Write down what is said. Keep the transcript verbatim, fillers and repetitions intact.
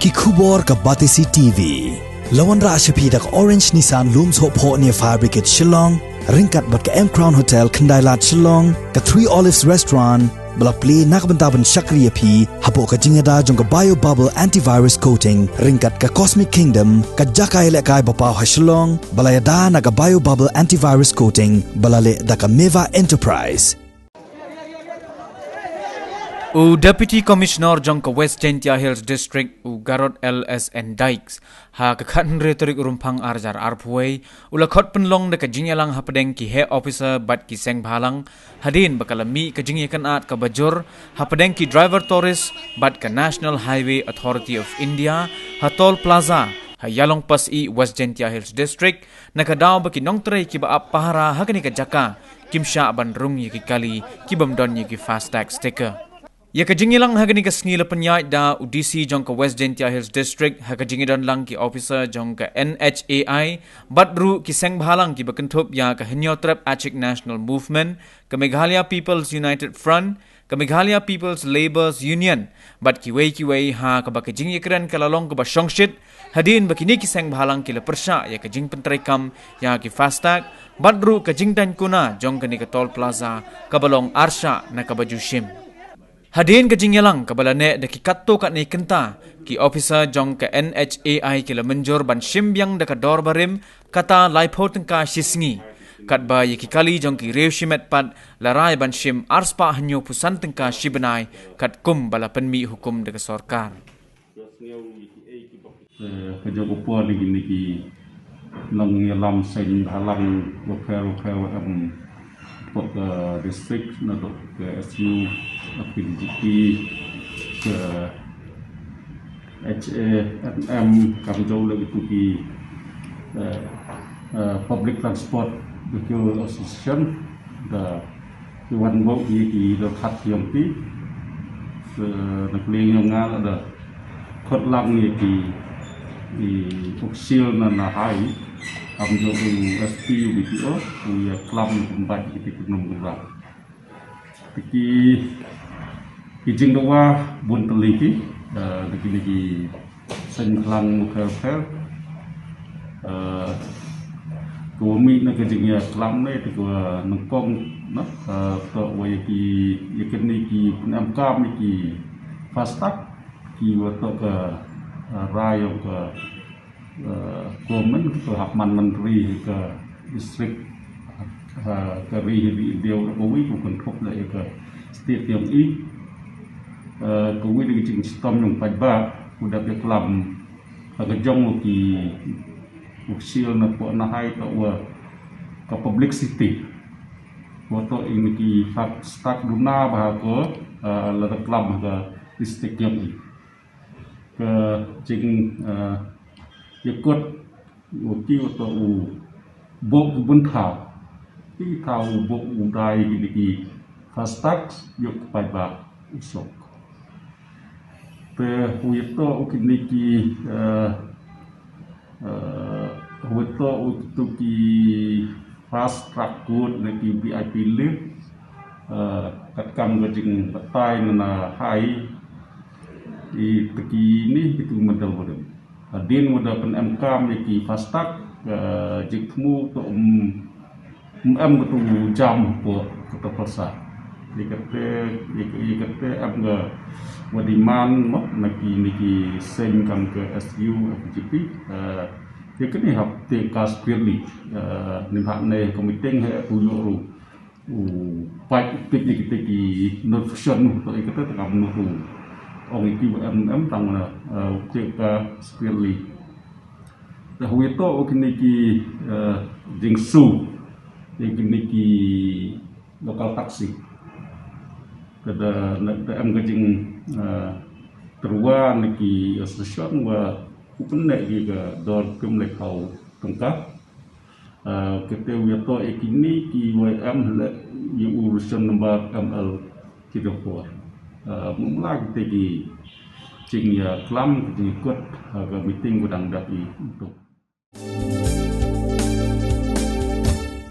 Ki khubor ka Batesi T V. La wanrah sha phi da ka Orange Nissan Lum Sohphoh near Fire Brigade Shillong, ryngkat bad ka M Crown Hotel Khyndai Lad Shillong, ka Three Olives Restaurant, ba la plie na ka bynta ban shakri ïa phi hapoh ka jingïada jong ka Bio Bubble Antivirus Coating, ryngkat ka Cosmic Kingdom, ka jaka ïalehkai ba paw ha Shillong, ba la ïada na ka Bio Bubble Antivirus Coating, ba la leh da ka Meva Enterprise. U Deputy Commissioner jong ka West Jaintia Hills District, u Garod L S N Dykes, ha ka khathynriew tarik Rymphang arhajar arphew, u la khot pynlong da ka jingïalang hapdeng ki heh officer bad ki seng bhalang, hadien ba ka la mih ka jingïakynad kaba jur hapdeng ki driver tourist bad ka National Highway Authority of India ha Toll Plaza, ha Ïalong Pass East, West Jaintia Hills District, na ka daw ba ki nongtrei kiba ap pahara ha kane ka jaka kim shah ban rung ïa ki kali kibym don ïa ki FASTag sticker. Ïa ka jingïalang ha kane ka sngi la pynïaid da u D C jong ka West Jaintia Hills District, ha ka jingïadon lang ki officer jong ka N H A I, bad ruh ki seng bhalang kiba kynthup ïa ka Hynñiewtrep Achik National Movement, ka Meghalaya People's United Front, ka Meghalaya People's Labour's Union, bad kiwei kiwei, ha kaba ka jingïakren ka la long kaba shongshit, hadien ba kine ki seng bhalang ki la pyrshah ïa ka jingpyntreikam ïa ki FASTag, bad ruh ka jingdaiñ kuna jong kane ka Toll Plaza kaba long arshah na kaba ju shim. Hadien ka jingïalang kaba la neh da ki katto katne kynta, ki officer jong ka N H A I ki la mynjur ban shim biang da ka dor barim kata laiphew tyngka shi sngi. Katba ïa ki kali jong ki riew shimet pat la rai ban shim arspah hynñiewphew san tyngka shi bnai, katkum ba la pynmih hukum da ka sorkar. Eh, ka jong ka por ni ki, ni ki nongïalam seng bhalang bapher bapher ba em hapoh ka district, naduh ka S U, ka P D G P, ka H A N M, kam jong leh itu ki, eh, eh, Public Transport Vehicle Association, da ki wan bok ïa ki dorkhat jong ki, eh, na pdeng jong nga la da khot lang ïa ki, ki official na na hai, kam jong u S P, u D T O, u ïa klam kumba ki, ki nongïalam. Ki, ki jingdawa bun tylli ki, eh, da kine ki seng bhalang bapher bapher. Eh, ka wa mih na ka jingïaklam ne, te ka wa nyngkong, na, eh, to wa ïa ki, ïa kine ki pynemkam ïa ki FASTag, ki wa to ka, eh, rai jong ka, eh, government, ka hap man mantri ka district, eh, ka ri hi ri India, ka wi ku kynthup la ïa ka state jong i. Eh, ka wi da ka jingshitom jong paidbah, ku dap ïaklam ha ka jong u ki official na pdeng na hai, to wa ka publicity. Wa to ïa ki FASTag duna bha ko, eh, la da klam ha ka district jong i. Ka jing, eh, ïakut u ki wa to u bok u bun thaw. Ki thaw u bok u dai ki, ki FASTag, ïoh ka paidbah u suk. Te u ïa to u kine ki, eh, eh, u ïa to u tu ki FASTag code ne ki V I P list, eh, katkam ka jingbatai na na hai, i te kine ki tu mynta u ba dei. Hadien wa da pynemkam ïa ki FASTag, eh, jingthmu to, um, em ka tu jam ko ka tu pasa. Ïa kate, ïa, ïa kate em ka wa demand mo na ki, na ki seng kam ka S U, F G P, eh, ïa kane hap te ka squarely, eh, ni hap ne ka meeting he tu ïoh ru. U pait u tip ïa kite ki notification nu, to ïa kite te kam nu tu. Ong ïa ki wa em em tang na, eh, u tip ka squarely. Te u ïa to u kine ki, eh, jingsu ïa kine ki local taxi. Te da, na, da em ka jing, eh, tyrwa na ki association wa u pynneh ki ka dor kum laiphew tyngka. Ah, kate u ïa to ïa kine ki wa em leh ïa u ration number M L ki da por. Ah, mumla kite ki jingïaklam, ki jingïakut, ah, ka meeting ka dang dap i untuk.